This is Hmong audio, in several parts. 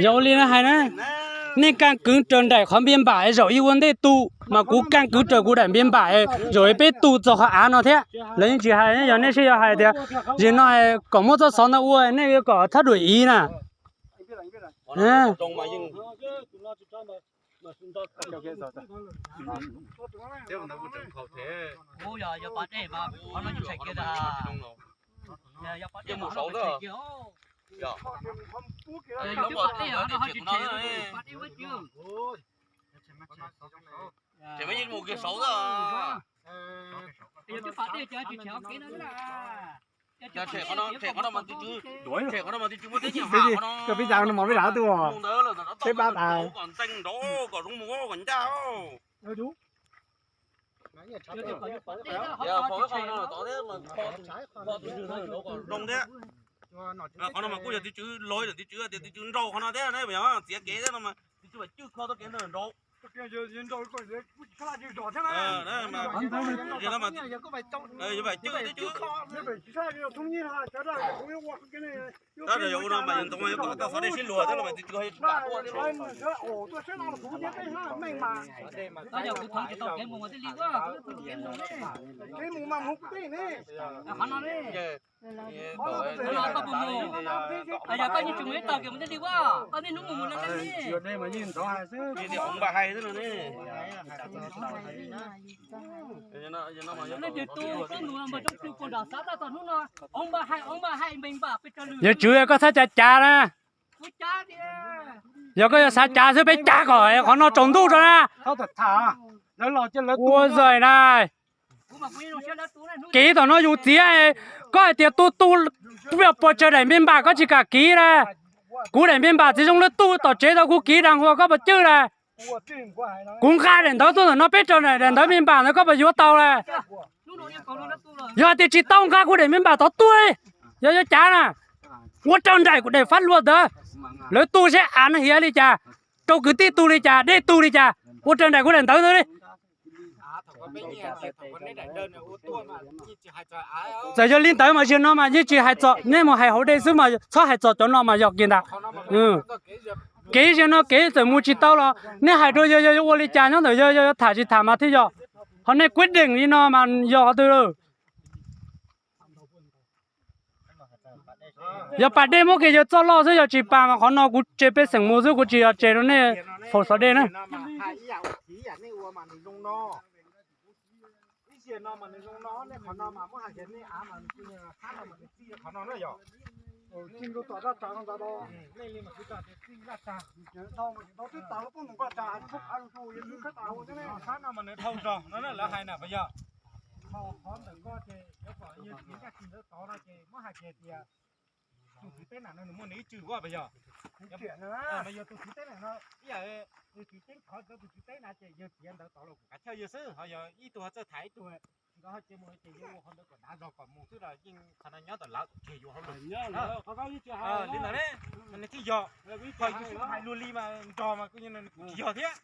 Yog ua li no hais na, nej kaaj kwv raws nraim qhov npia npam zaum ib ua ntej tu, mas kuv kaaj kwv raws kuv daim npia npam zaum peb tu txog qhov av no thiab. Lawv yeej tsis hais, yog nej sib yuav hais tias zim no kom muab txoj xov ntawd ua, nej yuav kom thab dum iv na. Peb pab tas. Qhov no mas kuj yog tus tswv lawv, tus tswv tias tus tswv nrau qhov no thiab, yog txiav kev thiab no mas tus tswv vam cwj kho tau kev ntawd nrau. Yog vam cwj, tab sis yog ua no mas yog ntxoov yuav kom tau xov dej sib luag thiab no mas tus tswv ho yuav tsis kam tuaj thiab. Yog koj yeej tsis mus ib tog kiag mus thiaj li ua, koj niaj hnub mus mus li li. Hais xwb, npaj hais xwb no ne. Leej twg tu tub nus los npawg Tsooj Tswb puag nram xav txog hnub no, oo npaj hais, oo npaj hais npeeg npam pes tsawg lwm. Yawg Tswv, koj txhob cav cav na. Yog koj yuav xav cav xwb peb cav kom qhov no tsaus ntuj rau na. Ua zais na. Kev tom no yus txiav, koj hais tias tu tu, puas tsawg daim npia npam koj tsis kam kiv na. Kuv daim npia npam txiv zoo lawv tu tom tsev tau kuv kiv dag nqua koj puas cwj na. Kuv nqa daim ntawv tuaj ntawm no peb rau daim ntawv npia npam ntawd koj puas yuav tau na. Yog hais tias tsis tau nqa kuv daim npia npam tod tuaj, yog yuav cav na, ua raws nraim kuv daim fab luag ntawd. Lawv tu seb av no hiav li cas, rau kwv tij tu li cas, dej tu li cas, ua raws nraim kuv daim ntawv ntawd li. Txawm yog li ntawd mas zaum no mas yeej tsis hais txog, nej mus hais hauv dej xwb mas txhob hais txog cov no mas yog kiag ntag. Kev zaum no kev txawm mus tsis tau los nej hais rau yawg, yawg yuav ua li cas nyob ntawm yawg, yawg yuav tham tsis tham mas thiaj yog. Ho nej kuib deem li no mas yog qhov twg lawm? Yog pas dej muab kiag yawg txoj loj xwb, yog tsis pas mas qhov no kuv tseg pej xeem mus xwb, kuv tsis yog tseg rau nej faus xov dej na. Tus txiv teb na no nws muaj nws ib tswm ua pas yog, yog tus txiv teb na no ib yam, tus txiv teb khov tus txiv teb na ces yawg txiav ntawv tod los kuv kav chawj yawg xwb, ho yog ib tug ho txawj tham ib tug, nkawd ho cia mus ces yawg ua qhov ntawd kom dav zog kom mus xwb los yeej qhov no nyob ntawm lawv tseg yuav hauj lwm. Li ntawd ne, nws thiaj yog, ho yus hais luag li mas nrog mas kuj yog thiab.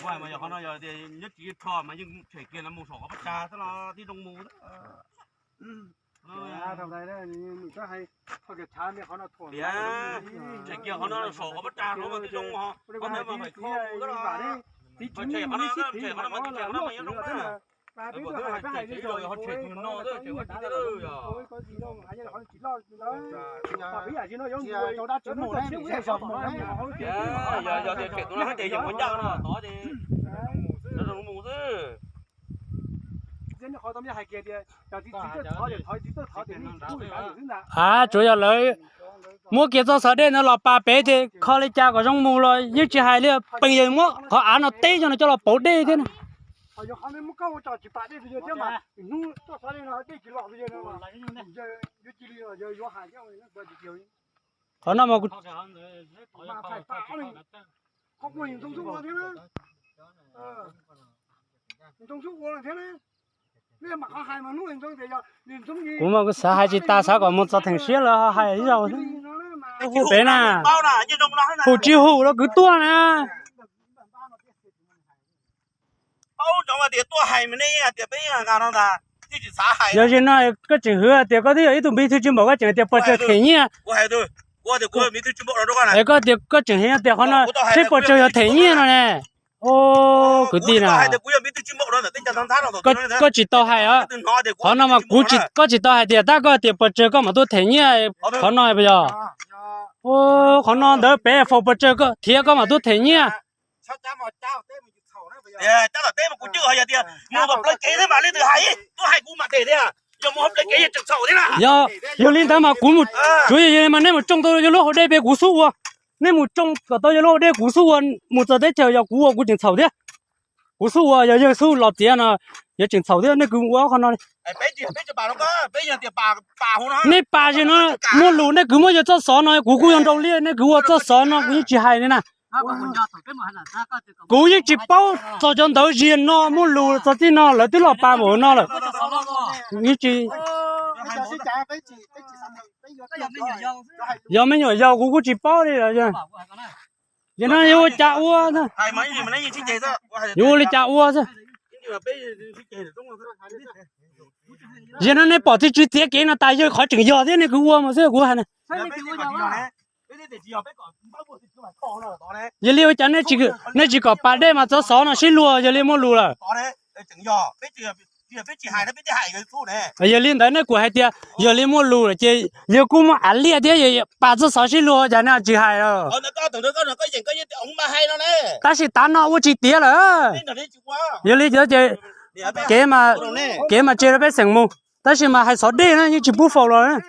Ua mas yog qhov no yog tias nyob tsis rho mas yeej tshem kiag los mus saum qhov pab tsa xwb los tib zoo mus. Tias tshem kiag qhov no saum qhov pab tsa no mas tib zoo ho, qhov ntawd mas fais kho mus xwb los. Tshem qhov no, tshem qhov no mas tshem qhov no mas yeej zoo na. Ho tshem tus no xwb, tshem ua tib tiag lawm yog. Yog tias tshem tus no ces yeej ua ncaj no tod ces zoo mus xwb. A, tsuav yog lawv muab kiag txoj xov dej ntawd los pas pem ces kho li cas kom zoo mus los yeej tsis hais li, peem yog muab qhov av no teb coj no coj los pauv dej thiab na. Qhov no mas kuv mas kuv xav hais tsis tas, xav kom mus txog theem siab lawv ho hais ib zaug xwb. Pem na, hum tsis hum los kwv tuaj na. Yog li no koj tseem hwv tias koj twb yog ib tug npib thwj tswj npaum koj tseem hais tias pos tsaws them nyiaj. Es koj tias koj tseem hais tias qhov no seb pos tsaws yog them nyiaj no ne. Kwv tij na, koj tsis tau hais os. Qhov no mas koj tsis tau hais tias tab koj tias pos tsaws koj mam tuaj them nyiaj qhov no puas yog? Qhov no ntawd pem faus pos tsaws thiab koj mam tuaj them nyiaj. Yog li ntawd mas kuv, tsuav yog li mas nej mus tsoo tau yog lub hauv dej pem kuv xub ua. Nej mus tsoo kom tau yog lub hauv dej kuv xub ua, mus txog teb chaws yog kuv ua kuv tseem txhaum thiab. Kuv xub ua yog yawg xub los txiav no, yog tseem txhaum thiab nej kwv mus ua qhov no li. Nej pas zim no, muaj lus nej kwv muab yawg txoj xov no kuv kuj yog nraug liaj nej kwv ua txoj xov no kuv yeej tsis hais li na. Kuv yeej tsis paub txog cov ntawd ziag no muaj lus txog txij no lawv twb los pas npaum no lawm. Yog me nyuam yaus kuv kuj tsis paub li lawm. Yog no yuav ua cas ua, yuav ua li cas ua xwb. Yog no nej pom txiv tswv txiav kev no tas yawg qhov tseem yog thiab nej kwv ua mus xwb kuv hais. Yog li ua cas nej tsis kom pas dej mas txov xov no sib luag yog li muaj lus lawm. Yog li ntawd nej kuj hais tias yog li muaj lus lawm ces yawg kuj muaj av liaj thiab yawg pas txoj xov sib luag cas nej tsis hais os. Tab sis tav no ua tsis tiav lawm. Yog li ces kev mas tseg rau pej xeem mus, tab sis mas hais xov dej na yeej tsis pub faus los.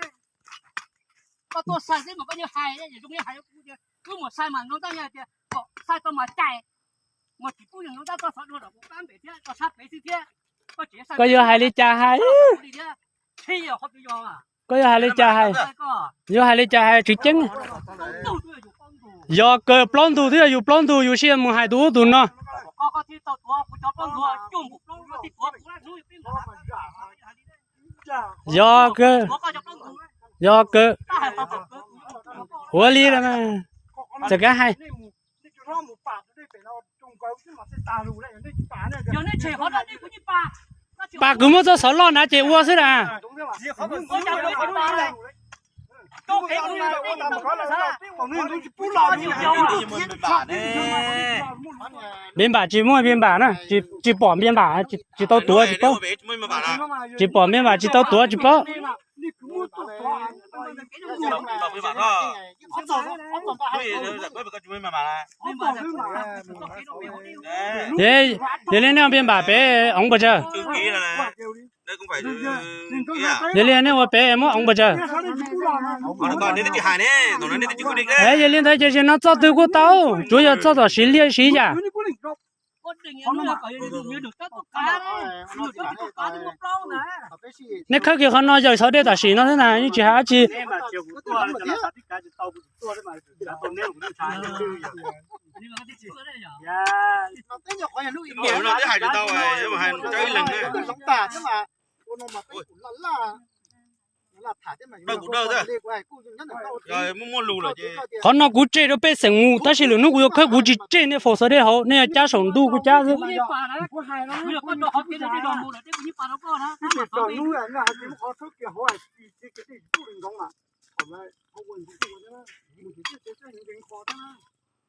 Koj yuav hais li cas hais, koj yuav hais li cas hais, yuav hais li cas hais tsis ceeb. Yog kawg plaub ntug twb yog yus plaub ntug yus siab mus hais tus ub tus no. Yog kawg, yog kawg, ua li txawm kav hais. Pas kwv muab txoj xov loj na ces ua xwb na. Npias npam tsis muaj npias npam na, tsis pom npias npam, tsis tau tuav tsis paub. Tsis pom npias npam tsis tau tuav tsis paub. Yog li nej ua npias npam pem oov pes tsawg? Yog li nej ua pem muab oov pes tsawg? Yog li ntawd ces no txoj twg kuj tau, tsuav yog txoj tom siv liaj siv yam. Nej khawb kiag qhov no yawm xov dej tam sim no xwb na yeej tsis hais dab tsi. Qhov no kuv tseg rau pej xeem mus tab sis lwm hnub kuv yuav khawb kuv tsis tseg nej faus xov dej hauv nej yuav cab saum ntuj kuv cab xwb.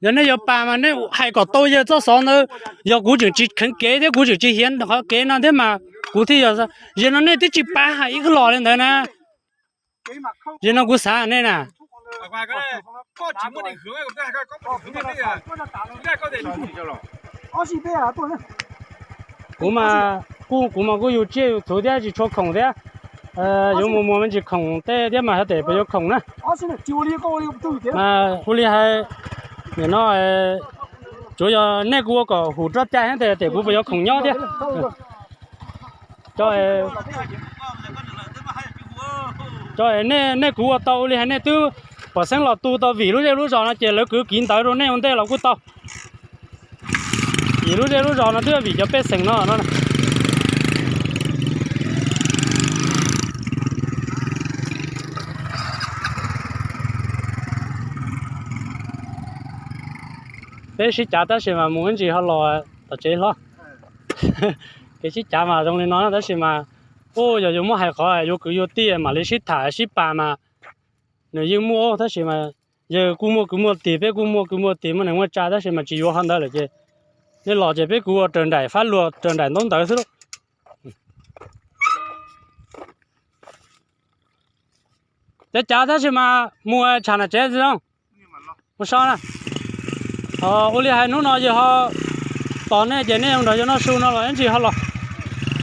Yog nej yuav pas mas nej hais kom tau yawg txoj xov ntawd, yog kuv tseem tsis kheev kev thiab kuv tseem tsis hiav qhov kev no thiab mas kuv thiaj yog, yog no nej twb tsis pas hais ib los li ntawd na. Yog no kuv xav nej na. Kuv mas, kuv mas kuj yus tsiaj yus txhuv thiab tsis tshua khoom thiab, yuav mus mus me ntsis khoom tej thiab mas xyov tes puas yuav khoom na. Ua li hais, nim no tsuav yog nej kuv ua kom hum roj cai thiab tes kuv puas yuav khoom nyob thiab. Nej kuv ua tau ua li hais nej twb pom xeeb los tu tau vim lub zej lub zos no ces lawv kwv kiv ntawv rau nej ua ntej los kuj tau. Vim lub zej lub zos no twb vim cov pej xeem no no. Peb sib cav tab sis mas mus ib ntsis ho los tom tsev hlob. Kev sib cav mas zoo li no tab sis mas, u, yog yuav muab hais qhov yuav kwv yuav tij mam li sib tham sib pab mas nws yeej muaj, tab sis mas yawg kuj muaj kwv muaj tij, peb kuj muaj kwv muaj tij, muaj neej muaj tsav, tab sis mas tsis yuav qhov ntawd lawm ces nej los ces peb kuv ua raws nraim fab luag raws nraim ntaub ntawv xwb lauj. Ces cav tab sis mas mus tsham nram tsev zoo, mus so na. Ua li hais hnub no yawg ho tos nej ces nej nrog yawg noj su no los ib ntsis ho los.